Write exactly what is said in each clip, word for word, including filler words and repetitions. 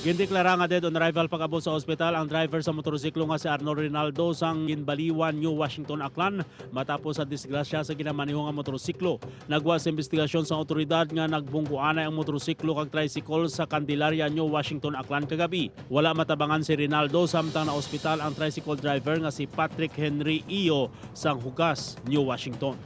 Gindeklara nga dead on arrival pag-abot sa ospital ang driver sa motorsiklo nga si Arnold Rinaldo sang Ginbaliwan, New Washington, Aklan, matapos sa disgrasya sa ginamaniho nga motorsiklo. Nagwa sa investigasyon sang awtoridad nga nagbunggo anay ang motorsiklo kag tricycle sa Candelaria, New Washington, Aklan kagabi. Wala matabangan si Rinaldo, samtang naospital ang tricycle driver nga si Patrick Henry Iyo sang Hugas, New Washington.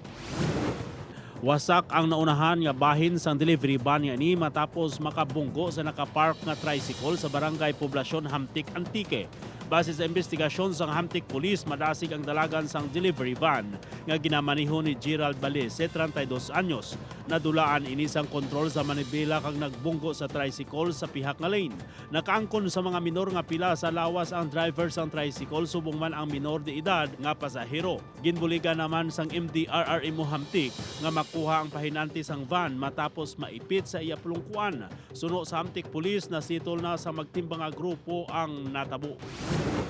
Wasak ang naunahan nga bahin sang delivery van nga ini matapos makabunggo sa nakapark nga tricycle sa Barangay Poblacion, Hamtic, Antique. Base sa investigasyon sang Hamtic Police, madasig ang dalagan sang delivery van nga ginamaniho ni Gerald Balese, treinta y dos anyos. Nadulaan ini sang kontrol sa manibela kag nagbunggo sa tricycle sa pihak nga lane. Nakaangkon sa mga minor nga pila sa lawas ang driver sang tricycle, subong man ang minor de edad nga pasahero. Ginbuligan naman sang M D R R M o Hamtic nga makuha ang pahinante sang van matapos maipit sa iya pulungkuan. Suno sa Hamtic Police, nasitol na sa magtimbang nga grupo ang natabo.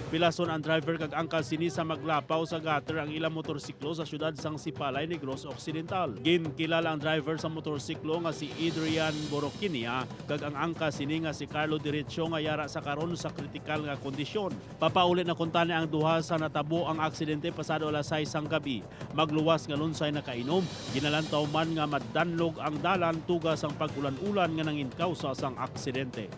Pilason ang driver kag angkal sini sa maglapaw sa gutter ang ilang motorsiklo sa siyudad sang Sipalay, Negros Occidental. Ginkilala ang driver sa motorsiklo nga si Adrian Boroquinia kag ang angkal sini nga si Carlo Derecho nga yara sa karon sa kritikal nga kondisyon. Papauli na kuntani ang duha sa natabo ang aksidente pasado alas sais sang gabi. Magluwas nga lunsay nakainom, ginalantaw man nga madanlog ang dalan tuga sang pag-ulan-ulan nga nangin kawsa sang aksidente.